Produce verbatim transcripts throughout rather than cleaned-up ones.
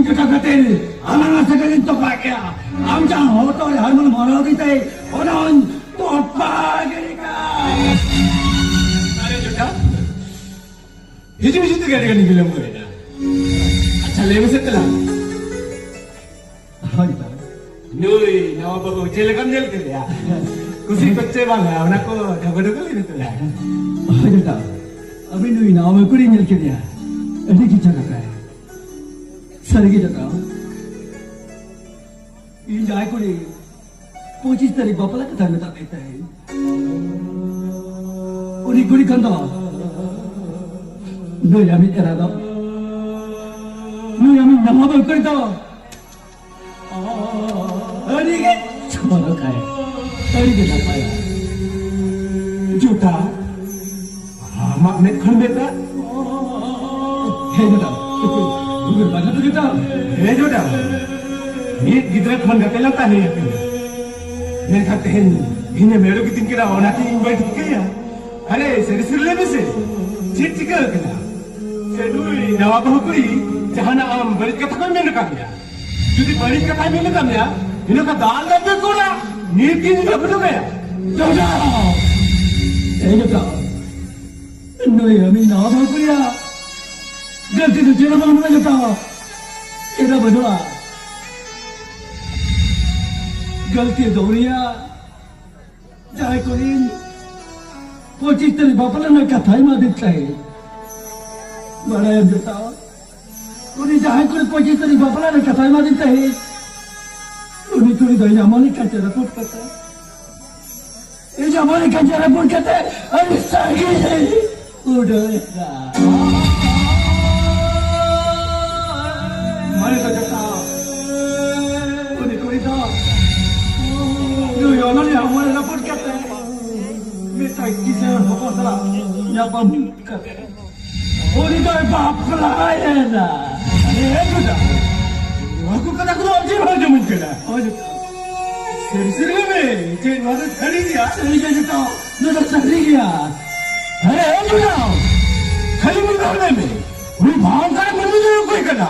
ᱡᱚᱴᱟ ᱠᱟᱛᱮ ᱟᱞᱟᱝ ᱥᱟᱹᱜᱟᱹᱭ ᱞᱤᱧ ᱛᱚᱯᱟᱜ ᱠᱮᱜᱼᱟ᱾ ᱟᱢ ᱡᱟᱦᱟᱸ ᱦᱚᱲᱢᱚ ᱦᱚᱲᱢᱚ ᱢᱟᱨᱟᱣ ᱤᱫᱤ ᱛᱮ ᱚᱱᱟ ᱦᱚᱸᱧ ᱛᱚᱯᱟᱜ ᱜᱤᱰᱤ ᱠᱟᱜᱼᱟ᱾ ᱟᱨᱮ ᱡᱚᱴᱟ, ᱦᱤᱡᱩᱜ ᱦᱤᱡᱩᱜ ᱛᱮᱜᱮ ᱟᱹᱰᱤ ᱜᱟᱱ ᱵᱤᱞᱚᱢ ᱦᱩᱭ ᱮᱱᱟ᱾ ᱟᱪᱪᱷᱟ, ᱞᱟᱹᱭ ᱢᱮᱥᱮ ᱛᱟᱞᱟᱝ᱾ ᱦᱳᱭ ᱛᱚ᱾ ᱱᱩᱭ ᱱᱟᱣᱟ ᱵᱟᱹᱦᱩ ᱪᱮᱫ ᱞᱮᱠᱟᱢ ᱧᱮᱞ ᱠᱮᱫᱮᱭᱟ? ᱠᱩᱥᱤ ᱠᱚ ᱪᱮ ᱵᱟᱝᱟ, ᱚᱱᱟ ᱠᱚ ᱰᱷᱟᱵᱟ ᱰᱷᱟᱵᱟ ᱞᱟᱹᱭ ᱢᱮ ᱛᱟᱞᱟᱝ᱾ ᱦᱳᱭ ᱡᱚᱴᱟ, ᱟᱹᱵᱤᱱ ᱱᱩᱭ ᱱᱟᱣᱟ ᱵᱟᱹᱦᱩ ᱠᱩᱲᱤ ᱧᱮᱞ ᱠᱮᱫᱮᱭᱟ, ᱟᱹᱰᱤ ᱜᱮ ᱪᱮᱦᱨᱟ ᱠᱟᱭ᱾ ᱥᱟᱹᱨᱤ ᱜᱮ ᱡᱚᱴᱟ, ᱤᱧ ᱡᱟᱦᱟᱸᱭ ᱠᱩᱲᱤ ᱯᱚᱸᱪᱤᱥ ᱛᱟᱹᱨᱤᱠᱷ ᱵᱟᱯᱞᱟ ᱠᱟᱛᱷᱟ ᱢᱮᱛᱟᱫ ᱢᱮ ᱛᱟᱦᱮᱸᱫ, ᱩᱱᱤ ᱠᱩᱲᱤ ᱠᱷᱚᱱ ᱫᱚ ᱱᱩᱭ ᱟᱢᱤᱡ ᱮᱨᱟ ᱫᱚ, ᱱᱩᱭ ᱟᱢᱤᱡ ᱱᱟᱣᱟ ᱵᱟᱹᱦᱩ ᱠᱩᱲᱤ ᱫᱚ ᱟᱹᱰᱤ ᱜᱮ ᱪᱚᱨᱚᱠᱟᱭ, ᱟᱹᱰᱤ ᱜᱮ ᱱᱟᱯᱟᱭᱟ᱾ ᱡᱚᱴᱟ, ᱟᱢᱟᱜ ᱢᱮᱫ ᱠᱷᱚᱱ ᱢᱮᱫ ᱫᱟᱜ᱾ ᱦᱮᱸ ᱡᱚᱴᱟ, ᱩᱭᱦᱟᱹᱨ ᱵᱟᱝ ᱠᱟᱛᱮ ᱡᱚᱴᱟ᱾ ᱦᱮᱸ ᱡᱚᱴᱟ, ᱢᱤᱫ ᱜᱤᱫᱽᱨᱟᱹ ᱠᱷᱚᱱ ᱜᱟᱛᱮ ᱞᱮᱱ ᱛᱟᱦᱮᱸ ᱟᱹᱠᱤᱱ᱾ ᱢᱮᱱᱠᱷᱟᱱ ᱛᱮᱦᱮᱧ ᱤᱧᱮ ᱢᱮᱲᱚ ᱠᱤᱫᱤᱧ ᱠᱟᱱᱟ, ᱚᱱᱟᱛᱮ ᱤᱧ ᱵᱟᱹᱧ ᱴᱷᱤᱠᱟᱹᱭᱟ᱾ ᱟᱨᱮ, ᱥᱟᱹᱨᱤ ᱥᱟᱹᱨᱤ ᱞᱟᱹᱭ ᱢᱮᱥᱮ, ᱪᱮᱫ ᱪᱤᱠᱟᱹ ᱟᱠᱟᱱᱟ? ᱥᱮ ᱱᱩᱭ ᱱᱟᱣᱟ ᱵᱟᱹᱦᱩ ᱠᱩᱲᱤ ᱡᱟᱦᱟᱱᱟᱜ ᱟᱢ ᱵᱟᱹᱲᱤᱡ ᱠᱟᱛᱷᱟ ᱠᱚᱭ ᱢᱮᱱ ᱟᱠᱟᱫ ᱢᱮᱭᱟ? ᱡᱩᱫᱤ ᱵᱟᱹᱲᱤᱡ ᱠᱟᱛᱷᱟᱭ ᱢᱮᱱ ᱟᱠᱟᱫ ᱢᱮᱭᱟ, ᱤᱱᱟᱹ ᱠᱷᱟᱱ ᱫᱟᱞ ᱫᱟᱞ ᱛᱮ ᱠᱩᱞᱟ᱾ ᱱᱤᱛ ᱜᱤᱧ ᱡᱟᱹᱯᱤᱫ ᱦᱚᱴᱚ ᱠᱟᱭᱟ᱾ ᱡᱚᱴᱟᱣ! ᱮ ᱡᱚᱴᱟᱣ! ᱱᱩᱭ ᱟᱢᱤᱡ ᱱᱟᱣᱟ ᱵᱟᱹᱦᱩ ᱠᱩᱲᱤᱭᱟᱜ ᱜᱟᱹᱞᱛᱤ ᱫᱚ ᱪᱮᱫ ᱦᱚᱸ ᱵᱟᱹᱱᱩᱜᱼᱟ ᱡᱚᱴᱟᱣ᱾ ᱪᱮᱫ ᱦᱚᱸ ᱵᱟᱹᱱᱩᱜᱼᱟ᱾ ᱜᱟᱹᱞᱛᱤ ᱫᱚ ᱩᱱᱤᱭᱟᱜ, ᱡᱟᱦᱟᱸᱭ ᱠᱩᱲᱤ ᱯᱚᱸᱪᱤᱥ ᱛᱟᱹᱨᱤᱠᱷ ᱵᱟᱯᱞᱟ ᱨᱮᱱᱟᱜ ᱠᱟᱛᱷᱟᱭ ᱮᱢᱟᱫᱤᱧ ᱛᱟᱦᱮᱸᱫ᱾ ᱵᱟᱲᱟᱭᱟᱢ ᱡᱚᱴᱟᱣ, ᱩᱱᱤ ᱡᱟᱦᱟᱸᱭ ᱠᱩᱲᱤ ᱯᱚᱸᱪᱤᱥ ᱛᱟᱹᱨᱤᱠᱷ ᱵᱟᱯᱞᱟ ᱨᱮ ᱠᱟᱛᱷᱟᱭ ᱮᱢᱟᱫᱤᱧ ᱛᱟᱦᱮᱸᱫ, ᱩᱱᱤ ᱠᱩᱲᱤ ᱫᱚ ᱤᱧ ᱟᱢ ᱞᱮᱠᱟ ᱪᱮ ᱨᱟᱹᱯᱩᱫ ᱠᱟᱛᱮ, ᱤᱧ ᱟᱢ ᱞᱮᱠᱟ ᱪᱮ ᱨᱟᱹᱯᱩᱫ ᱠᱟᱛᱮ ᱟᱹᱰᱤ ᱥᱟᱺᱜᱤᱧ ᱨᱮ ᱩᱰᱟᱹᱣ ᱮᱱᱟ᱾ ᱢᱟᱱᱮ ᱫᱚ ᱡᱚᱴᱟᱣ, ᱩᱱᱤ ᱠᱩᱲᱤ ᱫᱚ ᱱᱩᱭ ᱚᱱᱚᱞᱤᱭᱟᱹ ᱦᱚᱲᱢᱚ ᱨᱮ ᱨᱟᱹᱯᱩᱫ ᱠᱟᱛᱮ ᱢᱤᱫᱴᱟᱝ ᱠᱤᱥᱟᱹᱬ ᱦᱚᱯᱚᱱ ᱥᱟᱞᱟᱜ ᱧᱟᱯᱟᱢ ᱠᱟᱛᱮ ᱩᱱᱤ ᱫᱚᱭ ᱵᱟᱯᱞᱟᱭᱮᱱᱟ᱾ ᱟᱨᱮ ᱫᱩᱫᱟ, ᱱᱚᱣᱟ ᱠᱚ ᱠᱟᱛᱷᱟ ᱠᱚᱫᱚ ᱟᱹᱰᱤ ᱵᱟᱝ ᱟᱸᱡᱚᱢᱚᱜ ᱠᱟᱱᱟ᱾ ᱦᱳᱭ ᱫᱩᱫᱟ᱾ ᱥᱟᱹᱨᱤ ᱥᱟᱹᱨᱤ ᱞᱟᱹᱭ ᱢᱮ, ᱪᱮᱫ ᱱᱚᱣᱟ ᱫᱚ ᱥᱟᱹᱨᱤ ᱜᱮᱭᱟ? ᱥᱟᱹᱨᱤ ᱜᱮᱭᱟ ᱫᱩᱫᱟ, ᱱᱚᱣᱟ ᱫᱚ ᱥᱟᱹᱨᱤ ᱜᱮᱭᱟ᱾ ᱟᱨᱮ ᱫᱩᱫᱟ, ᱠᱷᱟᱹᱞᱤ ᱢᱤᱫ ᱫᱷᱟᱣ ᱞᱟᱹᱭ ᱢᱮ, ᱩᱱᱤ ᱵᱷᱟᱝᱠᱟᱨ ᱢᱟᱹᱱᱢᱤ ᱫᱚᱭ ᱚᱠᱚᱭ ᱠᱟᱱᱟ?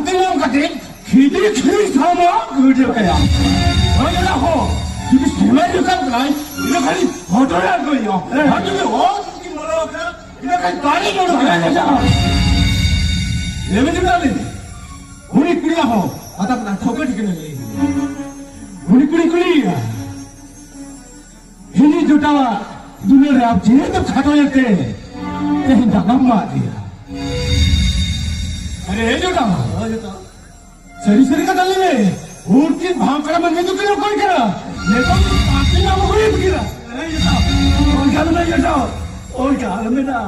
ᱛᱤᱱᱟᱹᱜ ᱠᱟᱛᱮ ᱠᱷᱤᱫᱤ ᱠᱷᱤᱫᱤ ᱥᱟᱢᱟ ᱜᱩᱰᱤ ᱠᱟᱭᱟ᱾ ᱚᱱᱟ ᱦᱚᱸ ᱡᱩᱫᱤ ᱥᱮᱢᱮᱫ ᱞᱮᱠᱟ ᱠᱟᱱᱟᱭ, ᱤᱱᱟᱹ ᱠᱷᱟᱱ ᱦᱚᱴᱚᱨ ᱟᱬᱜᱚᱭᱟ᱾ ᱟᱨ ᱡᱩᱫᱤ ᱦᱚᱲ ᱠᱤᱱ ᱵᱚᱞᱚ ᱟᱠᱟᱱᱟ, ᱤᱱᱟᱹ ᱠᱷᱟᱱ ᱫᱟᱨᱮ ᱧᱩᱨᱩ ᱟᱠᱟᱱᱟ᱾ ᱞᱟᱹᱭ ᱢᱮ ᱪᱮᱫᱟᱜ ᱞᱟᱹᱭ ᱢᱮ? ᱩᱱᱤ ᱠᱩᱲᱤᱭᱟᱜ ᱦᱚᱸ ᱟᱫᱚ ᱚᱱᱟ ᱴᱷᱟᱹᱣᱠᱟᱹ ᱴᱷᱤᱠᱟᱹᱱᱟ ᱞᱟᱹᱭ ᱢᱮ᱾ ᱩᱱᱤ ᱠᱩᱲᱤ ᱠᱩᱞᱤᱭᱮᱭᱟ, ᱦᱤᱱᱤ ᱡᱚᱴᱟᱣᱟᱜ ᱫᱩᱞᱟᱹᱲ ᱨᱮ ᱟᱢ ᱪᱮᱫ ᱮᱢ ᱠᱷᱟᱴᱚᱭᱮᱱ ᱛᱮ ᱛᱮᱦᱮᱧ ᱫᱟᱠᱟᱢ ᱮᱢᱟᱫ ᱞᱮᱭᱟ? ᱟᱨᱮ ᱦᱮ ᱡᱚᱴᱟᱣ, ᱥᱟᱹᱨᱤ ᱥᱟᱹᱨᱤ ᱠᱟᱛᱷᱟ ᱞᱟᱹᱭ ᱢᱮ, ᱩᱱᱠᱤᱱ ᱵᱷᱟᱝᱠᱲᱟ ᱢᱟᱹᱱᱢᱤ ᱫᱚᱠᱤᱱ ᱚᱠᱚᱭ ᱠᱟᱱᱟ? ᱱᱤᱛᱚᱝ ᱫᱚ ᱯᱟᱯᱤ ᱧᱟᱢ ᱦᱩᱭᱩᱜ ᱠᱤᱱᱟ᱾ ᱮᱭ ᱡᱚᱴᱟᱣ, ᱚᱱᱠᱟ ᱟᱞᱚᱢ ᱢᱮᱱᱟ ᱡᱚᱴᱟᱣ, ᱚᱱᱠᱟ ᱟᱞᱚᱢ ᱢᱮᱱᱟ᱾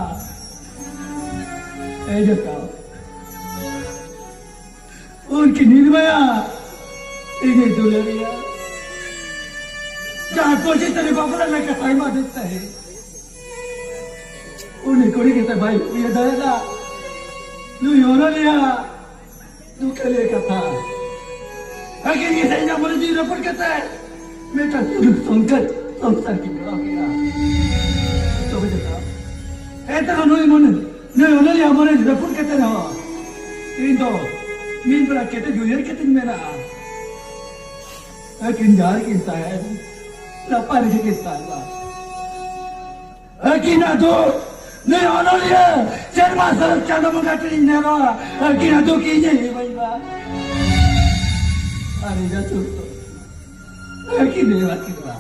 ᱮᱭ ᱡᱚᱴᱟᱣ, ᱩᱱᱠᱤᱱ ᱱᱤᱨᱢᱟᱭᱟ ᱤᱧᱮ ᱫᱩᱞᱟᱹᱲᱤᱭᱟ᱾ ᱡᱟᱦᱟᱸ ᱠᱚ ᱪᱮᱛᱟᱱ ᱨᱮ ᱵᱟᱯᱞᱟ ᱨᱮᱱᱟᱜ ᱠᱟᱛᱷᱟᱭ ᱮᱢᱟᱫᱮ ᱛᱟᱦᱮᱸᱫ, ᱩᱱᱤ ᱠᱩᱲᱤ ᱜᱤᱫᱽᱨᱟᱹ ᱵᱟᱭ ᱩᱭᱦᱟᱹᱨ ᱫᱟᱲᱮᱭᱟᱫᱟ᱾ ᱱᱩᱭ ᱚᱱᱚᱞᱤᱭᱟ ᱫᱩᱠᱷᱟᱹᱞᱤ ᱠᱟᱛᱷᱟ᱾ ᱟᱹᱠᱤᱱ ᱜᱮ ᱛᱮᱦᱮᱧ ᱢᱚᱱᱮ ᱡᱤᱣᱤ ᱨᱟᱹᱯᱩᱫ ᱠᱟᱛᱮ ᱢᱤᱫᱴᱟᱝ ᱥᱩᱞᱩᱠ ᱥᱚᱝᱥᱟᱨ, ᱥᱚᱝᱥᱟᱨ ᱠᱤᱱ ᱠᱚᱨᱟᱣ ᱠᱮᱫᱟ᱾ ᱛᱚᱵᱮ ᱪᱮᱫᱟᱜ? ᱮᱱᱛᱮ ᱨᱮᱦᱚᱸ ᱱᱩᱭ ᱢᱚᱱᱮ, ᱱᱩᱭ ᱚᱱᱚᱞᱤᱭᱟ ᱢᱚᱱᱮ ᱨᱟᱹᱯᱩᱫ ᱠᱟᱛᱮ ᱨᱮᱦᱚᱸ ᱤᱧ ᱫᱚ ᱢᱤᱫ ᱵᱮᱲᱟ ᱠᱮᱴᱮᱡ ᱩᱭᱦᱟᱹᱨ ᱠᱟᱛᱮᱧ ᱢᱮᱱᱟ, ᱟᱹᱠᱤᱱ ᱡᱟᱦᱟᱸ ᱨᱮᱠᱤᱱ ᱛᱟᱦᱮᱱ, ᱱᱟᱯᱟᱭ ᱨᱮᱜᱮ ᱠᱤᱱ ᱛᱟᱦᱮᱱᱟ᱾ ᱟᱹᱠᱤᱱᱟᱜ ᱫᱩᱠ ᱱᱩᱭ ᱚᱱᱚᱞᱤᱭᱟᱹ ᱥᱮᱨᱢᱟ ᱥᱚᱨᱚᱜ ᱪᱟᱸᱫᱚ ᱵᱚᱸᱜᱟ ᱴᱷᱮᱱ ᱤᱧ ᱱᱮᱦᱚᱨᱚᱜᱼᱟ, ᱟᱹᱠᱤᱱᱟᱜ ᱫᱩᱠ ᱤᱧᱮ ᱮᱢᱟᱹᱧ ᱢᱟ᱾ ᱟᱨ ᱤᱧᱟᱹᱜ ᱫᱩᱠ ᱫᱚ ᱟᱹᱠᱤᱱ ᱮᱢᱟ ᱠᱤᱱ ᱢᱟ᱾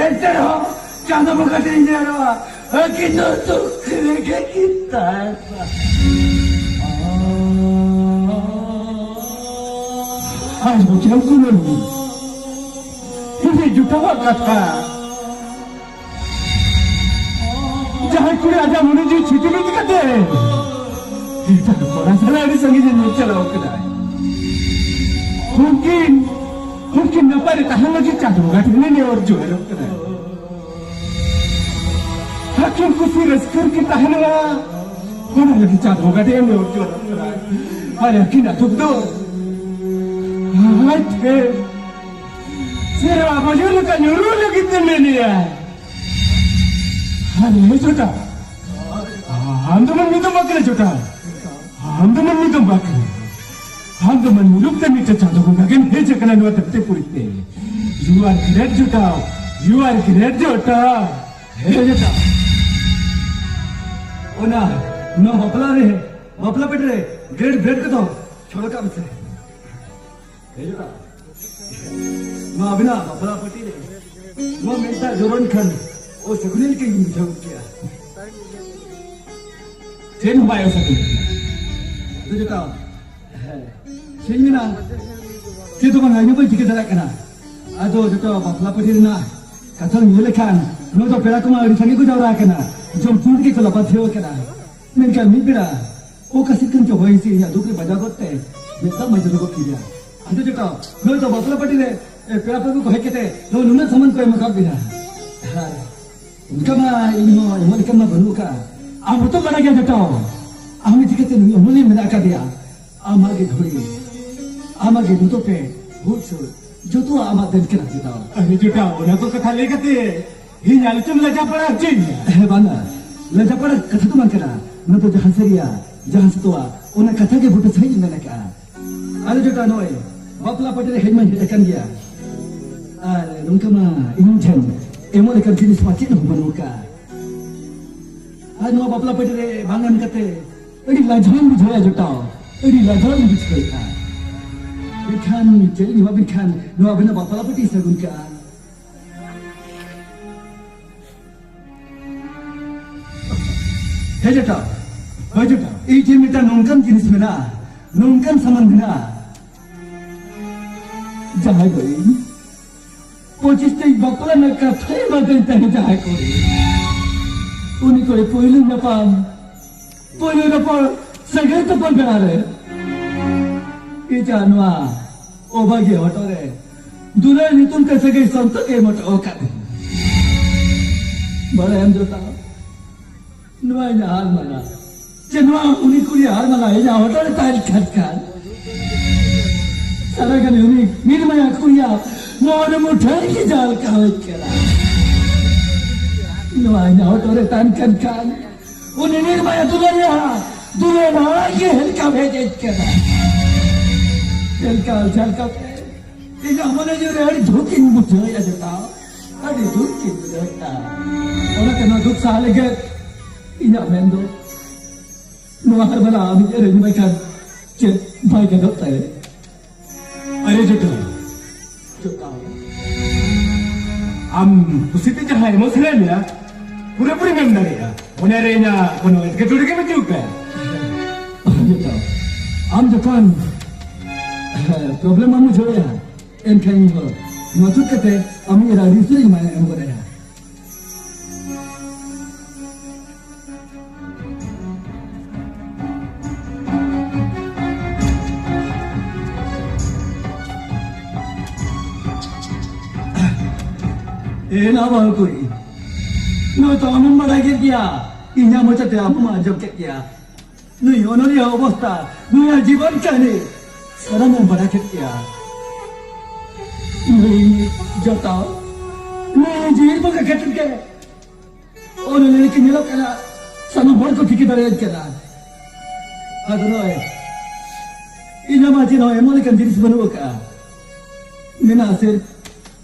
ᱮᱱᱛᱮ ᱨᱮᱦᱚᱸ ᱪᱟᱸᱫᱚ ᱵᱚᱸᱜᱟ ᱴᱷᱮᱱ ᱤᱧ ᱱᱮᱦᱚᱨᱚᱜᱼᱟ, ᱟᱹᱠᱤᱱ ᱫᱚ ᱫᱩᱠ ᱨᱮᱜᱮ ᱠᱤᱱ ᱛᱟᱦᱮᱱ ᱢᱟ᱾ ᱟᱨ ᱵᱩᱡᱷᱟᱹᱣ ᱠᱚ ᱢᱮ, ᱤᱧ ᱡᱚᱴᱟᱣᱟᱜ ᱠᱟᱛᱷᱟ ᱡᱟᱦᱟᱸᱭ ᱠᱩᱲᱤ ᱟᱡᱟᱜ ᱢᱚᱱᱮ ᱡᱤᱣᱤ ᱪᱷᱤᱛᱤ ᱵᱤᱛᱤ ᱠᱟᱛᱮ ᱮᱴᱟᱜ ᱠᱚᱲᱟ ᱥᱟᱞᱟᱜ ᱟᱹᱰᱤ ᱥᱟᱺᱜᱤᱧ ᱮ ᱧᱮᱞ ᱪᱟᱞᱟᱣ ᱠᱟᱱᱟᱭ, ᱩᱱᱠᱤᱱ, ᱩᱱᱠᱤᱱ ᱱᱟᱯᱟᱭ ᱨᱮ ᱛᱟᱦᱮᱱ ᱞᱟᱹᱜᱤᱫ ᱪᱟᱸᱫᱚ ᱵᱚᱸᱜᱟ ᱴᱷᱮᱱ ᱮ ᱱᱮᱦᱚᱨ ᱡᱚᱦᱟᱨᱚᱜ ᱠᱟᱱᱟᱭ᱾ ᱟᱹᱠᱤᱱ ᱠᱩᱥᱤ ᱨᱟᱹᱥᱠᱟᱹ ᱨᱮᱠᱤᱱ ᱛᱟᱦᱮᱱ ᱢᱟ, ᱚᱱᱟ ᱞᱟᱹᱜᱤᱫ ᱪᱟᱸᱫᱚ ᱵᱚᱸᱜᱟ ᱴᱷᱮᱱ ᱮ ᱱᱮᱦᱚᱨ ᱡᱚᱦᱟᱨᱚᱜ ᱠᱟᱱᱟᱭ᱾ ᱟᱨ ᱟᱹᱠᱤᱱᱟᱜ ᱫᱩᱠ ᱫᱚ ᱟᱡ ᱴᱷᱮᱱ ᱥᱮᱨᱢᱟ ᱵᱟᱹᱡᱩᱱ ᱞᱮᱠᱟ ᱧᱩᱨᱩ ᱞᱟᱹᱜᱤᱫ ᱛᱮ ᱢᱮᱱᱮᱜᱼᱟᱭ᱾ ᱟᱨ ᱦᱮᱸ ᱡᱚᱴᱟ, ᱟᱢ ᱫᱚ ᱢᱟᱹᱱᱢᱤ ᱫᱚᱢ ᱵᱟᱝ ᱠᱟᱱᱟ ᱡᱚᱴᱟ, ᱟᱢ ᱫᱚ ᱢᱟᱹᱱᱢᱤ ᱫᱚᱢ ᱵᱟᱝ ᱠᱟᱱᱟ᱾ ᱟᱢ ᱫᱚ ᱢᱟᱹᱱᱢᱤ ᱨᱩᱯ ᱛᱮ ᱢᱤᱫᱴᱮᱱ ᱪᱟᱸᱫᱚ ᱵᱚᱸᱜᱟ ᱜᱮᱢ ᱦᱮᱡ ᱟᱠᱟᱱᱟ ᱱᱚᱣᱟ ᱫᱷᱟᱹᱨᱛᱤ ᱯᱩᱨᱤ ᱛᱮ᱾ You are great ᱡᱚᱴᱟᱣ, you are great ᱡᱚᱴᱟᱣ᱾ ᱦᱮᱸ ᱡᱚᱴᱟᱣ᱾ ᱚᱱᱟ, ᱱᱚᱣᱟ ᱵᱟᱯᱞᱟ ᱨᱮ, ᱵᱟᱯᱞᱟ ᱯᱮᱴᱮ ᱨᱮ great great ᱠᱚᱫᱚ ᱪᱷᱚᱲᱚ ᱠᱟᱜ ᱢᱮᱥᱮ᱾ ᱦᱮᱸ ᱡᱚᱴᱟᱣ᱾ ᱱᱚᱣᱟ ᱟᱵᱤᱱᱟᱜ ᱵᱟᱯᱞᱟ ᱯᱟᱹᱴᱤ ᱨᱮ ᱱᱚᱣᱟ ᱢᱮᱫ ᱫᱟᱜ ᱡᱚᱨᱚᱭᱮᱱ ᱠᱷᱟᱱ ᱚᱥᱟᱹᱜᱩᱱ ᱞᱮᱠᱟᱧ ᱵᱩᱡᱷᱟᱹᱣ ᱠᱮᱜᱼᱟ᱾ ᱪᱮᱫ ᱦᱚᱸ ᱵᱟᱭ ᱚᱥᱟᱹᱜᱩᱱ ᱠᱟᱱᱟ᱾ ᱟᱫᱚ ᱡᱚᱴᱟᱣ, ᱦᱮᱸ, ᱪᱮᱫ ᱤᱧ ᱢᱮᱱᱟ? ᱪᱮᱫ ᱦᱚᱸ ᱵᱟᱝ, ᱤᱧ ᱦᱚᱸ ᱵᱟᱹᱧ ᱪᱤᱠᱟᱹ ᱫᱟᱲᱮᱭᱟᱜ ᱠᱟᱱᱟ᱾ ᱟᱫᱚ ᱡᱚᱴᱟᱣ, ᱵᱟᱯᱞᱟ ᱯᱟᱹᱴᱤ ᱨᱮᱱᱟᱜ ᱠᱟᱛᱷᱟᱢ ᱧᱮᱞ ᱞᱮᱠᱷᱟᱱ ᱱᱚᱰᱮ ᱫᱚ ᱯᱮᱲᱟ ᱠᱚᱢᱟ ᱟᱹᱰᱤ ᱥᱟᱸᱜᱮ ᱠᱚ ᱡᱟᱣᱨᱟ ᱟᱠᱟᱱᱟ᱾ ᱡᱚᱢ ᱧᱩ ᱨᱮᱜᱮ ᱠᱚ ᱞᱟᱵᱟᱫᱷᱤᱭᱟᱹᱣ ᱟᱠᱟᱱᱟ᱾ ᱢᱮᱱᱠᱷᱟᱱ ᱢᱤᱫ ᱵᱮᱲᱟ ᱚᱠᱟ ᱥᱮᱫ ᱠᱷᱚᱱ ᱪᱚ ᱦᱚᱭ ᱦᱤᱸᱥᱤᱫ ᱤᱧᱟᱹᱜ ᱫᱩᱠ ᱨᱮ ᱵᱟᱡᱟᱣ ᱜᱚᱫ ᱛᱮ ᱢᱮᱫ ᱫᱟᱜ ᱢᱟ ᱡᱚᱨᱚ ᱜᱚᱫ ᱠᱮᱫᱮᱭᱟ᱾ ᱟᱫᱚ ᱡᱚᱴᱟᱣ, ᱱᱚᱜᱼᱚᱭ ᱛᱚ ᱵᱟᱯᱞᱟ ᱯᱟᱹᱴᱤ ᱨᱮ, ᱮ, ᱯᱮᱲᱟ ᱯᱟᱹᱲᱦᱟᱹ ᱠᱚ ᱦᱮᱡ ᱠᱟᱛᱮ ᱱᱚᱜᱼᱚᱭ ᱱᱩᱱᱟᱹᱜ ᱥᱟᱢᱟᱱ ᱠᱚ ᱮᱢ ᱟᱠᱟᱫ ᱵᱮᱱᱟ᱾ ᱟᱨ ᱚᱱᱠᱟ ᱢᱟ ᱤᱧ ᱦᱚᱸ ᱮᱢᱚᱜ ᱞᱮᱠᱟᱱ ᱢᱟ ᱵᱟᱹᱱᱩᱜ ᱟᱠᱟᱫᱼᱟ᱾ ᱟᱢ ᱦᱚᱸᱛᱚᱢ ᱵᱟᱲᱟᱭ ᱜᱮᱭᱟ ᱡᱚᱴᱟᱣ, ᱟᱢ ᱪᱤᱠᱟᱹᱛᱮ ᱱᱩᱭ ᱚᱱᱚᱞᱤᱭᱟᱹ ᱢᱮᱱᱟᱜ ᱟᱠᱟᱫᱮᱭᱟ? ᱟᱢᱟᱜ ᱜᱮ ᱜᱷᱚᱲᱤ, ᱟᱢᱟᱜ ᱜᱮ ᱱᱩᱛᱚ ᱯᱮ, ᱵᱩᱡᱽ ᱥᱩᱨ, ᱡᱚᱛᱚᱣᱟᱜ ᱟᱢᱟᱜ ᱫᱮᱱ ᱠᱟᱱᱟ ᱡᱚᱴᱟᱣ᱾ ᱟᱨᱮ ᱡᱚᱴᱟᱣ, ᱚᱱᱟ ᱠᱚ ᱠᱟᱛᱷᱟ ᱞᱟᱹᱭ ᱠᱟᱛᱮ ᱤᱧ ᱟᱞᱚᱪᱚᱢ ᱞᱟᱡᱟ ᱯᱟᱲᱟ ᱦᱚᱪᱚᱧᱟ᱾ ᱦᱮᱸ, ᱵᱟᱝᱟ, ᱞᱟᱡᱟ ᱯᱟᱲᱟ ᱠᱟᱛᱷᱟ ᱫᱚ ᱵᱟᱝ ᱠᱟᱱᱟ᱾ ᱱᱚᱣᱟ ᱫᱚ ᱡᱟᱦᱟᱸ ᱥᱟᱹᱨᱤᱭᱟ, ᱡᱟᱦᱟᱸ ᱥᱚᱛᱚᱣᱟ, ᱚᱱᱟ ᱠᱟᱛᱷᱟ ᱜᱮ ᱵᱩᱴᱟᱹ ᱥᱟᱺᱦᱤᱡ ᱤᱧ ᱢᱮᱱ ᱟᱠᱟᱜᱼᱟ᱾ ᱟᱞᱮ ᱡᱚᱴᱟᱣ ᱱᱚᱜᱼᱚᱭ ᱵᱟᱯᱞᱟ ᱯᱟᱹᱴᱤ ᱨᱮ ᱦᱮᱡ ᱢᱟᱧ ᱦᱮᱡ ᱟᱠᱟᱱ ᱜᱮᱭᱟ, ᱟᱨ ᱱᱚᱝᱠᱟ ᱢᱟ ᱤᱧ ᱴᱷᱮᱱ ᱮᱢᱚᱜ ᱞᱮᱠᱟᱱ ᱡᱤᱱᱤᱥ ᱢᱟ ᱪᱮᱫ ᱦᱚᱸ ᱵᱟᱹᱱᱩᱜ ᱟᱠᱟᱜᱼᱟ᱾ ᱟᱨ ᱱᱚᱣᱟ ᱵᱟᱯᱞᱟ ᱯᱟᱹᱴᱤ ᱨᱮ ᱵᱟᱝ ᱮᱢ ᱠᱟᱛᱮ ᱟᱹᱰᱤ ᱞᱟᱡᱟᱣ ᱤᱧ ᱵᱩᱡᱷᱟᱹᱣᱮᱫᱼᱟ ᱡᱚᱴᱟᱣ, ᱟᱹᱰᱤ ᱞᱟᱡᱟᱣ ᱤᱧ ᱵᱩᱡᱷᱟᱹᱣᱮᱫᱼᱟ᱾ ᱢᱮᱱᱠᱷᱟᱱ ᱪᱮᱫ ᱤᱧ ᱮᱢᱟᱵᱤᱱ ᱠᱷᱟᱱ ᱱᱚᱣᱟ ᱟᱵᱤᱱᱟᱜ ᱵᱟᱯᱞᱟ ᱯᱟᱹᱴᱤ ᱥᱟᱹᱜᱩᱱ ᱠᱟᱜᱼᱟ? ᱦᱮᱸ ᱡᱚᱴᱟᱣ, ᱦᱳᱭ ᱡᱚᱴᱟᱣ, ᱤᱧ ᱴᱷᱮᱱ ᱢᱤᱫᱴᱟᱝ ᱱᱚᱝᱠᱟᱱ ᱡᱤᱱᱤᱥ ᱢᱮᱱᱟᱜᱼᱟ, ᱱᱚᱝᱠᱟᱱ ᱥᱟᱢᱟᱱ ᱢᱮᱱᱟᱜᱼᱟ, ᱡᱟᱦᱟᱸᱭ ᱫᱚ ᱤᱧ ᱯᱚᱸᱪᱤᱥ ᱛᱮ ᱵᱟᱯᱞᱟ ᱨᱮᱱᱟᱜ ᱠᱟᱛᱷᱟ ᱮᱢᱟᱫᱟᱹᱧ ᱛᱟᱦᱮᱸ ᱡᱟᱦᱟᱸᱭ ᱠᱚ᱾ ᱩᱱᱤ ᱠᱚ ᱯᱳᱭᱞᱳ ᱧᱟᱯᱟᱢ, ᱯᱳᱭᱞᱳ ᱨᱚᱯᱚᱲ, ᱥᱟᱹᱜᱟᱹᱭ ᱛᱚᱯᱚᱞ ᱵᱮᱲᱟ ᱨᱮ ᱤᱧᱟᱜ ᱱᱚᱣᱟ ᱚᱵᱷᱟᱜᱤ ᱦᱚᱴᱚᱜ ᱨᱮ ᱫᱩᱞᱟᱹᱲ ᱧᱩᱛᱩᱢ ᱛᱮ ᱥᱟᱹᱜᱟᱹᱭ ᱥᱚᱱᱛᱚᱨ ᱮ ᱮᱢ ᱦᱚᱴᱚ ᱟᱠᱟᱫ ᱫᱤᱧ᱾ ᱵᱟᱲᱟᱭᱟᱢ ᱡᱚᱴᱟᱣ, ᱱᱚᱣᱟ ᱤᱧᱟᱜ ᱦᱟᱨ ᱢᱟᱞᱟ, ᱪᱮ ᱱᱚᱣᱟ ᱩᱱᱤ ᱠᱩᱲᱤᱭᱟᱜ ᱦᱟᱨ ᱢᱟᱞᱟ ᱤᱧᱟᱜ ᱦᱚᱴᱚᱜ ᱨᱮ ᱛᱟᱦᱮᱸ ᱠᱷᱟᱱ ᱠᱷᱟᱱ, ᱥᱟᱨᱟ ᱜᱷᱟᱱᱮ ᱩᱱᱤ ᱢᱤᱫ ᱢᱟᱭᱟ ᱠᱩᱲᱤᱭᱟᱜ ᱢᱚᱱᱮ ᱢᱩᱴᱷᱟᱹᱱ ᱜᱮ ᱡᱟᱞ ᱠᱟᱣᱮᱡ ᱠᱟᱱᱟ᱾ ᱱᱚᱣᱟ ᱤᱧᱟᱜ ᱦᱚᱴᱚᱜ ᱨᱮ ᱛᱟᱦᱮᱸ ᱠᱷᱟᱱ ᱠᱷᱟᱱ, ᱩᱱᱤ ᱢᱤᱫ ᱢᱟᱭᱟ ᱫᱩᱞᱟᱹᱲᱤᱭᱟ, ᱫᱩᱞᱟᱹᱲ ᱜᱮ ᱦᱮᱞᱠᱟᱣ ᱦᱮᱡ ᱠᱟᱱᱟ᱾ ᱡᱷᱟᱞᱠᱟᱣ ᱡᱷᱟᱞᱠᱟᱣ ᱛᱮ ᱤᱧᱟᱹᱜ ᱢᱚᱱᱮ ᱡᱤᱣᱤ ᱨᱮ ᱟᱹᱰᱤ ᱫᱩᱠ ᱤᱧ ᱵᱩᱡᱷᱟᱹᱣᱮᱫᱼᱟ ᱡᱚᱴᱟᱣ, ᱟᱹᱰᱤ ᱫᱩᱠ ᱤᱧ ᱵᱩᱡᱷᱟᱹᱣᱮᱫᱼᱟ᱾ ᱚᱱᱟᱛᱮ ᱱᱚᱣᱟ ᱫᱩᱠ ᱥᱟᱦᱟ ᱞᱟᱹᱜᱤᱫ ᱤᱧᱟᱹᱜ ᱢᱮᱱ ᱫᱚ ᱱᱚᱣᱟ ᱦᱟᱨᱵᱟᱞᱟ ᱟᱢ ᱤᱧ ᱮᱨᱮᱧ ᱵᱟᱭ ᱠᱷᱟᱱ ᱪᱮᱫ ᱵᱟᱭ ᱜᱟᱱᱚᱜ ᱛᱟᱭ? ᱟᱨᱮ ᱡᱚᱴᱟᱣ, ᱡᱚᱴᱟᱣ, ᱟᱢ ᱠᱩᱥᱤᱛᱮ ᱡᱟᱦᱟᱸ ᱮᱢᱚᱜ ᱥᱟᱱᱟᱭᱮᱫ ᱢᱮᱭᱟ, ᱯᱩᱨᱟᱹᱯᱩᱨᱤ ᱢᱮᱱ ᱫᱟᱲᱮᱭᱟᱜᱼᱟ᱾ ᱢᱚᱱᱮ ᱨᱮ ᱤᱧᱟᱹᱜ ᱠᱳᱱᱳ ᱮᱴᱠᱮᱴᱚᱬᱮ ᱜᱮ ᱵᱟᱹᱪᱩᱜ ᱠᱟᱜᱼᱟ᱾ ᱡᱚᱴᱟᱣ, ᱟᱢ ᱡᱚᱠᱷᱚᱱ ᱯᱨᱚᱵᱞᱮᱢ ᱵᱟᱢ ᱵᱩᱡᱷᱟᱹᱣᱮᱫᱼᱟ, ᱮᱱᱠᱷᱟᱱ ᱤᱧ ᱦᱚᱸ ᱱᱚᱣᱟ ᱛᱩᱫ ᱠᱟᱛᱮ ᱟᱢ ᱤᱧ ᱟᱹᱰᱤ ᱩᱥᱟᱹᱨᱟ ᱤᱧ ᱢᱟᱭᱟ ᱮᱢ ᱜᱚᱫ ᱟᱭᱟ᱾ ᱮ ᱱᱟ ᱵᱟᱹᱦᱩ ᱠᱩᱲᱤ, ᱱᱚᱣᱟ ᱛᱚ ᱟᱢᱮᱢ ᱵᱟᱲᱟᱭ ᱠᱮᱫ ᱜᱮᱭᱟ, ᱤᱧᱟᱹᱜ ᱢᱚᱪᱟᱛᱮ ᱟᱢ ᱦᱚᱸᱢ ᱟᱸᱡᱚᱢ ᱠᱮᱫ ᱜᱮᱭᱟ᱾ ᱱᱩᱭ ᱚᱱᱚᱞᱤᱭᱟᱹ ᱚᱵᱚᱥᱛᱟ, ᱱᱩᱭᱟᱜ ᱡᱤᱵᱚᱱ ᱠᱟᱹᱦᱱᱤ ᱥᱟᱱᱟᱢᱮᱢ ᱵᱟᱲᱟᱭ ᱠᱮᱫ ᱜᱮᱭᱟ᱾ ᱱᱩᱭ ᱡᱚᱴᱟᱣ, ᱱᱩᱭ ᱡᱤᱣᱤ ᱵᱚᱸᱜᱟ ᱠᱷᱟᱹᱛᱤᱨ ᱜᱮ ᱚᱱᱚᱞᱤᱭᱟᱹ ᱞᱮᱠᱟ ᱧᱮᱞᱚᱜ ᱠᱟᱱᱟ, ᱥᱟᱱᱟᱢ ᱦᱚᱲ ᱠᱚ ᱴᱷᱤᱠᱟᱹ ᱫᱟᱲᱮᱭᱟᱹᱧ ᱠᱟᱱᱟ᱾ ᱟᱫᱚ ᱱᱚᱜᱼᱚᱭ ᱤᱧᱟᱹᱜ ᱢᱟ ᱪᱮᱫ ᱦᱚᱸ ᱮᱢᱚᱱ ᱞᱮᱠᱟᱱ ᱡᱤᱱᱤᱥ ᱵᱟᱹᱱᱩᱜ ᱟᱠᱟᱫᱼᱟ᱾ ᱢᱮᱱᱟᱜᱼᱟ ᱥᱤᱨᱯ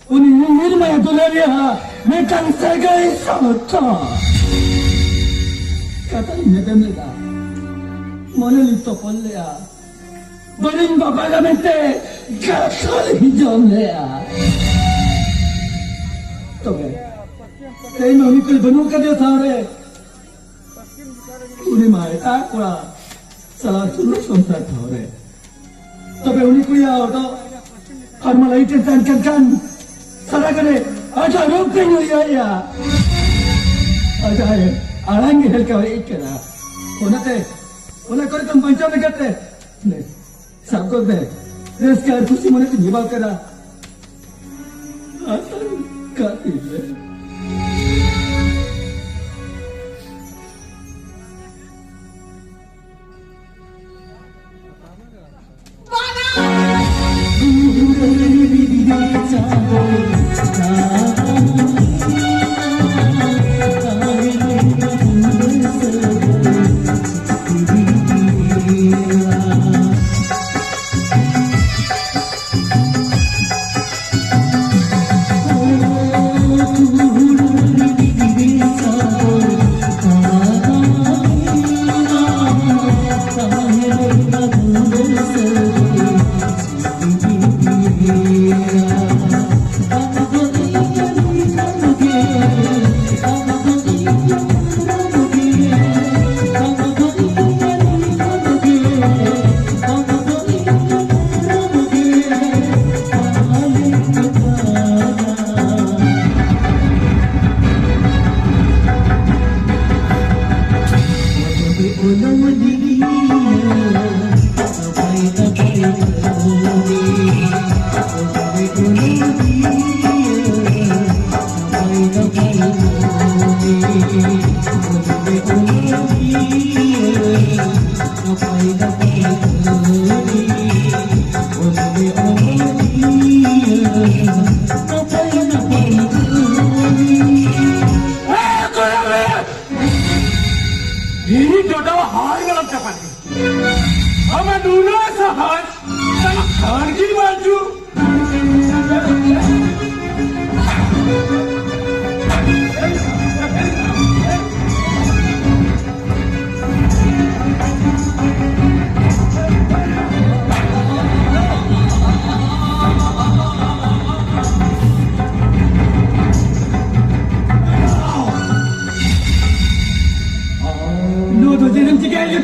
ᱩᱱᱤ ᱧᱤᱨ ᱢᱟᱭᱟ ᱫᱩᱞᱟᱹᱲᱤᱭᱟᱹ ᱢᱤᱫᱴᱟᱝ ᱥᱟᱹᱜᱟᱹᱭ ᱥᱟᱶᱛᱟ᱾ ᱠᱟᱛᱷᱟᱧ ᱧᱮᱯᱮᱞ ᱞᱮᱫᱟ, ᱢᱚᱱᱮ ᱞᱤᱧ ᱛᱚᱯᱚᱞ ᱞᱮᱫᱼᱟ, ᱵᱟᱹᱞᱤᱧ ᱵᱟᱯᱟᱜᱟ ᱢᱮᱱᱛᱮ ᱠᱟᱛᱷᱟ ᱞᱤᱧ ᱡᱚᱢ ᱞᱮᱫᱼᱟ᱾ ᱛᱚᱵᱮ ᱛᱮᱦᱮᱧ ᱢᱟ ᱩᱱᱤ ᱠᱚᱭ ᱵᱟᱹᱱᱩᱜ ᱟᱠᱟᱫᱮᱭᱟ ᱥᱟᱶᱨᱮ᱾ ᱩᱱᱤ ᱢᱟ ᱮᱴᱟᱜ ᱠᱚᱲᱟ ᱥᱟᱞᱟᱜ ᱥᱩᱞᱩᱠ ᱥᱚᱝᱥᱟᱨ ᱴᱷᱟᱶ ᱨᱮ᱾ ᱛᱚᱵᱮ ᱩᱱᱤ ᱠᱩᱲᱤᱭᱟᱜ ᱦᱚᱴᱚᱜ ᱦᱚᱲᱢᱚ ᱞᱟᱹᱭᱤᱴ ᱮ ᱛᱟᱦᱮᱱ ᱠᱟᱱ ᱠᱷᱟᱱ ᱥᱟᱨᱟ ᱜᱷᱟᱹᱲᱤ ᱟᱡᱟᱜ ᱨᱩᱯ ᱛᱮᱧ ᱩᱭᱦᱟᱹᱨᱮᱜᱼᱟ᱾ ᱟᱡᱟᱜ ᱟᱲᱟᱝ ᱜᱮ ᱦᱮᱞᱠᱟᱣ ᱦᱮᱡ ᱠᱟᱱᱟ᱾ ᱚᱱᱟᱛᱮ ᱚᱱᱟ ᱠᱚᱨᱮ ᱠᱷᱚᱱ ᱵᱟᱧᱪᱟᱣ ᱞᱟᱹᱜᱤᱫ ᱛᱮ ᱥᱟᱵ ᱜᱚᱫ ᱢᱮ, ᱨᱟᱹᱥᱠᱟᱹ ᱟᱨ ᱠᱩᱥᱤ ᱢᱚᱱᱮ ᱛᱮᱧ ᱦᱮᱣᱟ ᱠᱟᱱᱟ᱾ ᱟᱥᱟᱲ ᱠᱟᱹᱴᱤᱡ ᱨᱮ᱾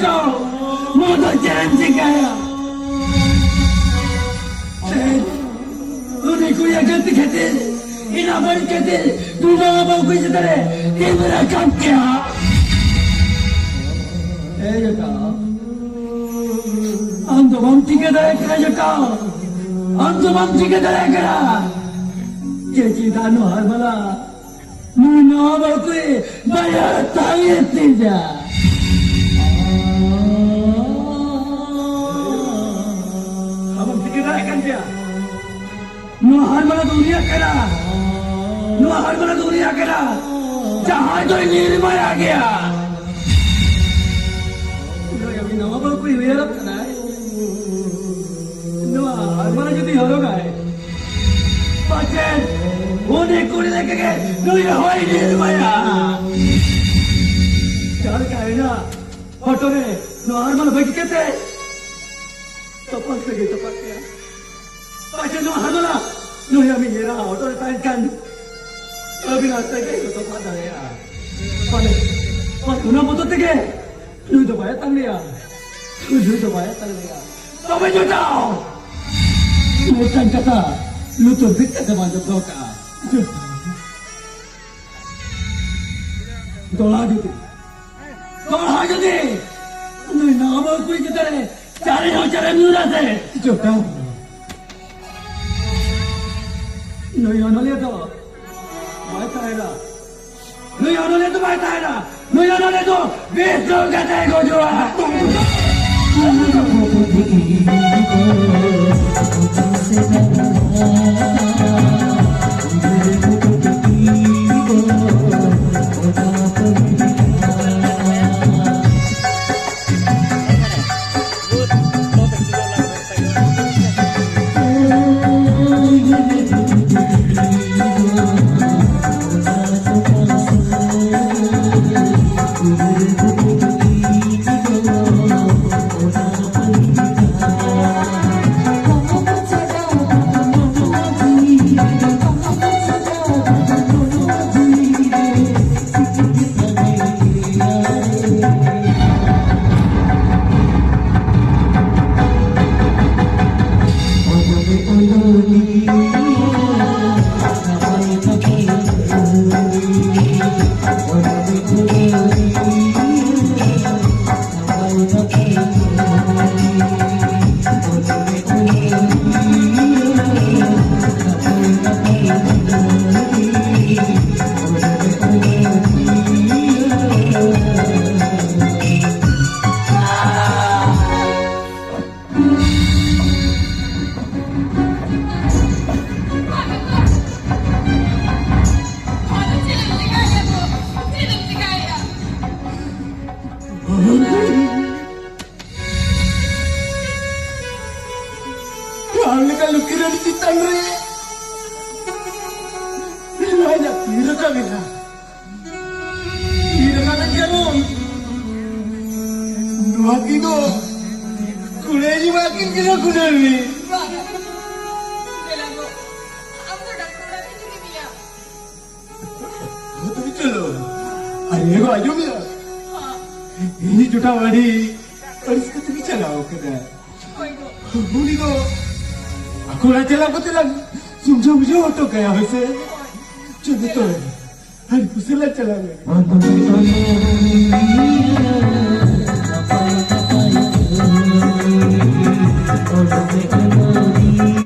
ᱱᱚᱣᱟ ᱫᱚ ᱪᱮᱫ ᱮᱢ ᱪᱤᱠᱟᱹᱭᱟ? ᱪᱮᱫ? ᱩᱱᱤ ᱠᱩᱲᱤᱭᱟᱜ ᱜᱟᱹᱞᱛᱤ ᱠᱷᱟᱹᱛᱤᱨ, ᱤᱧᱟᱹᱜ ᱵᱟᱹᱲᱤᱡ ᱠᱷᱟᱹᱛᱤᱨ, ᱱᱩᱭ ᱱᱚᱣᱟ ᱵᱟᱹᱦᱩ ᱠᱩᱲᱤ ᱪᱮᱛᱟᱱ ᱨᱮ ᱛᱤ ᱵᱮᱱ ᱨᱟᱠᱟᱵ ᱠᱮᱭᱟ? ᱮ ᱡᱚᱴᱟᱣ, ᱟᱢ ᱫᱚ ᱵᱟᱢ ᱴᱷᱤᱠᱟᱹ ᱫᱟᱲᱮᱭᱟᱜ ᱠᱟᱱᱟ ᱡᱚᱴᱟᱣ, ᱟᱢ ᱫᱚ ᱵᱟᱢ ᱴᱷᱤᱠᱟᱹ ᱫᱟᱲᱮᱭᱟᱜ ᱠᱟᱱᱟ᱾ ᱪᱮᱫ ᱪᱮᱫᱟᱜ ᱱᱚᱣᱟ ᱦᱟᱨᱢᱟᱞᱟ ᱱᱩᱭ ᱱᱚᱣᱟ ᱵᱟᱹᱦᱩ ᱠᱩᱲᱤ ᱵᱟᱭᱟ ᱛᱟᱦᱮᱸ ᱛᱤᱧᱟ᱾ ᱟᱢᱮᱢ ᱴᱷᱤᱠᱟᱹ ᱫᱟᱲᱮᱭᱟᱜ ᱠᱟᱱ ᱜᱮᱭᱟ? ᱱᱚᱣᱟ ᱦᱟᱨᱢᱟᱞᱟ ᱫᱚ ᱩᱱᱤᱭᱟᱜ ᱠᱟᱱᱟ, ᱱᱚᱣᱟ ᱦᱟᱨᱢᱟᱞᱟ ᱫᱚ ᱩᱱᱤᱭᱟᱜ ᱠᱟᱱᱟ, ᱡᱟᱦᱟᱸᱭ ᱫᱚᱭ ᱱᱤᱨᱢᱟᱭᱟ ᱜᱮᱭᱟ᱾ ᱱᱚᱣᱟ ᱵᱟᱹᱦᱩ ᱠᱩᱲᱤ ᱩᱭᱦᱟᱹᱨᱚᱜ ᱠᱟᱱᱟᱭ, ᱱᱚᱣᱟ ᱦᱟᱨᱢᱟᱞᱟ ᱡᱩᱫᱤ ᱦᱚᱨᱚᱜᱟᱭ, ᱯᱟᱪᱮᱫ ᱩᱱᱤ ᱠᱩᱲᱤ ᱞᱮᱠᱟᱜᱮ ᱱᱩᱭ ᱦᱚᱸᱭ ᱱᱤᱨᱢᱟᱭᱟ᱾ ᱡᱟᱦᱟᱸ ᱞᱮᱠᱟ ᱦᱮᱱᱟᱜ ᱯᱷᱳᱴᱳ ᱨᱮ ᱱᱚᱣᱟ ᱦᱟᱨᱢᱟᱞᱟ ᱵᱟᱹᱜᱤ ᱠᱟᱛᱮ ᱛᱚᱯᱟᱜ ᱛᱮᱜᱮ ᱛᱚᱯᱟᱜ ᱠᱮᱭᱟ᱾ ᱯᱟᱪᱮ ᱱᱚᱣᱟ ᱦᱟᱨᱢᱟᱞᱟ ᱱᱩᱭ ᱟᱢᱤᱡ ᱮᱨᱟ ᱦᱚᱴᱚᱜ ᱨᱮ ᱛᱟᱦᱮᱱ ᱠᱷᱟᱱ ᱟᱹᱵᱤᱱ ᱟᱛᱮ ᱜᱮ ᱠᱚ ᱛᱚᱯᱟᱜ ᱫᱟᱲᱮᱭᱟᱜᱼᱟ᱾ ᱯᱟᱞᱮ, ᱯᱟᱞᱮ ᱚᱱᱟ ᱵᱚᱛᱚᱨ ᱛᱮᱜᱮ ᱱᱩᱭ ᱫᱚ ᱵᱟᱭ ᱟᱛᱟᱝ ᱞᱮᱭᱟ᱾ ᱱᱩᱭ ᱫᱚ ᱵᱟᱭ ᱟᱛᱟᱝ ᱞᱮᱭᱟ᱾ ᱛᱚᱵᱮ ᱡᱚᱴᱟᱣ, ᱢᱤᱫᱴᱟᱝ ᱠᱟᱛᱷᱟ ᱞᱩᱛᱩᱨ ᱵᱷᱤᱛ ᱠᱟᱛᱮ ᱵᱟᱝ ᱡᱚᱛᱚ ᱠᱟᱜᱼᱟ᱾ ᱫᱚᱦᱲᱟ ᱡᱩᱫᱤ, ᱫᱚᱦᱲᱟ ᱡᱩᱫᱤ ᱱᱩᱭ ᱱᱟᱣᱟ ᱵᱟᱹᱦᱩ ᱠᱩᱲᱤ ᱪᱮᱛᱟᱱ ᱨᱮ ᱪᱟᱨᱮ ᱦᱚᱸ ᱪᱟᱨᱮ ᱧᱩᱨᱟ ᱥᱮ ᱡᱚᱴᱟᱣ, ᱱᱩᱭ ᱚᱱᱚᱞᱤᱭᱟᱹ ᱫᱚ ᱵᱟᱭ ᱛᱟᱦᱮᱱᱟ᱾ ᱱᱩᱭ ᱚᱱᱚᱞᱤᱭᱟᱹ ᱫᱚ ᱵᱟᱭ ᱛᱟᱦᱮᱱᱟ᱾ ᱱᱩᱭ ᱚᱱᱚᱞᱤᱭᱟᱹ ᱫᱚ ᱵᱤᱥ ᱡᱚᱱ ᱠᱟᱛᱮ ᱜᱚᱡᱚᱜᱼᱟ᱾ ᱤᱧᱟᱜ ᱛᱤ ᱨᱟᱠᱟᱵ ᱮᱱᱟ᱾ ᱛᱤ ᱨᱟᱠᱟᱵ ᱮᱱ ᱠᱷᱟᱱ ᱱᱚᱣᱟ ᱠᱤ ᱫᱚ ᱠᱩᱲᱟᱹᱭ ᱡᱤ ᱵᱟᱠᱤᱱ ᱠᱤᱱᱟ ᱠᱩᱲᱟᱹᱭ ᱢᱤ᱾ ᱵᱟᱝ᱾ ᱵᱮᱞᱟ ᱜᱚ, ᱟᱢ ᱫᱚ ᱰᱟᱠᱛᱟᱨ ᱚᱲᱟᱜ ᱨᱮ ᱤᱫᱤ ᱢᱮᱭᱟ᱾ ᱦᱚᱸ, ᱛᱚᱵᱮ ᱪᱚᱞᱚ᱾ ᱟᱨᱮ ᱜᱚ, ᱟᱸᱡᱚᱢ ᱢᱮ᱾ ᱤᱧᱤᱡ ᱡᱚᱴᱟᱣ ᱟᱹᱰᱤ ᱟᱹᱲᱤᱥ ᱠᱟᱛᱮ ᱜᱮ ᱪᱟᱞᱟᱣ ᱠᱟᱱᱟ᱾ ᱦᱳᱭ ᱜᱚ᱾ ᱩᱱᱤ ᱫᱚ ᱟᱠᱚ ᱚᱲᱟᱜ ᱪᱟᱞᱟᱣ ᱠᱟᱛᱮ ᱞᱟᱝ ᱥᱚᱢᱡᱷᱟᱣ ᱵᱩᱡᱷᱟᱹᱣ ᱦᱚᱴᱚ ᱠᱟᱭᱟ, ᱦᱳᱭ ᱥᱮ? ᱪᱚ ᱡᱚᱛᱚ ᱦᱚᱲ ᱟᱹᱰᱤ ᱠᱩᱥᱤ ᱞᱮ ᱪᱟᱞᱟᱣ ᱞᱮᱱ᱾